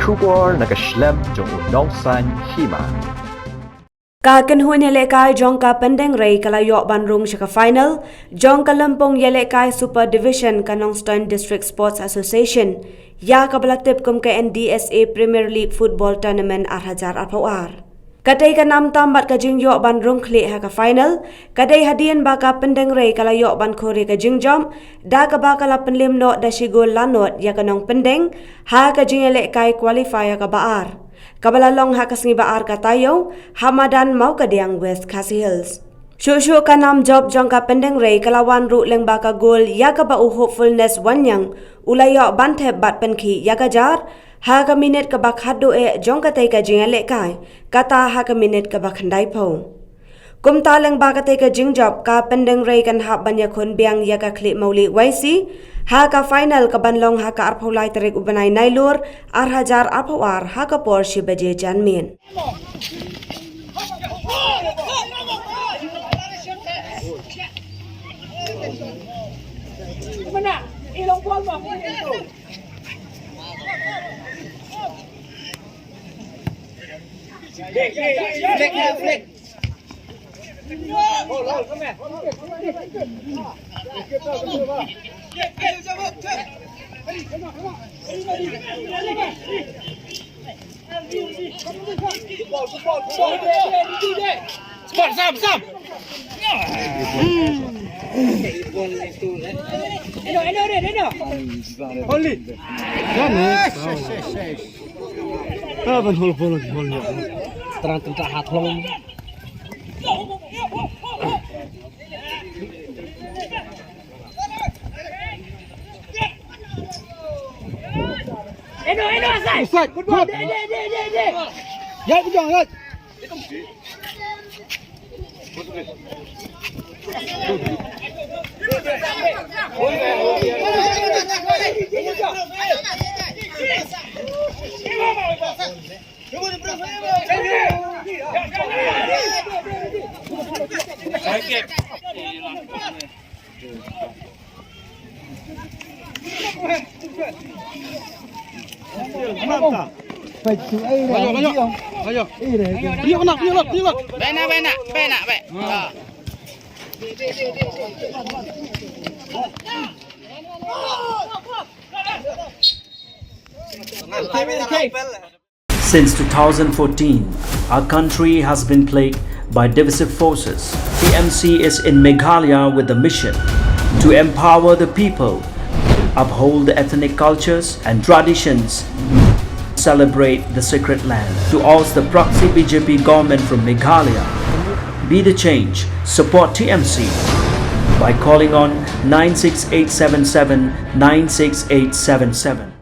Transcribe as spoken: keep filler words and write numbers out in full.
Khubor na ka shlem jong u Nongsaiñ Hima. Ka kynhun ïalehkai jong ka Pyndengrei ka la ïoh ban rung sha ka final jong ka lympung ïalehkai Super Division ka Nongstoiñ District Sports Association, ïa kaba la tip kum ka N D S A Premier League Football Tournament ar hajar arphew ar. Katei ka nam tam bad ka jingïoh ban rung khlieh ha ka final ka dei hadien ba ka Pyndengrei ka la ïoh ban khur ïa ka jingjop, da kaba ka la pynlem noh da shi gol lanot ïa ka Nongpyndeng ha ka jingïalehkai qualifier kaba ar, kaba la long ha ka sngi ba ar ka taïew ha madan Mawkadiang, West Khasi Hills. Shuh shuh ka nam jop jong ka Pyndengrei ka la wan ruh lyngba ka gol ïa kaba u Hopefulness Wanniang u la ïoh ban thep bad pynkhih ïa ka jar ha ka minit kaba khatduh eh jong katei ka jingïalehkai, kata ha ka minit kaba khyndaiphew. Kumta lyngba katei ka jingjop ka Pyndengrei kan hap ban ïakhun biang ïa ka Khliehmawlieh Y C ha ka final kaban long ha ka arphew lai tarik u bnai Nailur ar hajar arphew ar ha ka por shi baje janmiet. Spot, Sam, Sam. Only. Kan, eh? Ah, ban hol, hol, hol, hol. Terang tentang hat long. Eno, eno, aside. Offside. Good ball. Dek, dek, dek, dek, dek. Ya, pejang, ya. Bena, bena, bena, be. Ah. Since two thousand fourteen, our country has been plagued by divisive forces. T M C is in Meghalaya with the mission to empower the people, uphold the ethnic cultures and traditions, celebrate the sacred land. To oust the proxy B J P government from Meghalaya, be the change, support T M C by calling on nine six eight seven seven nine six eight seven seven.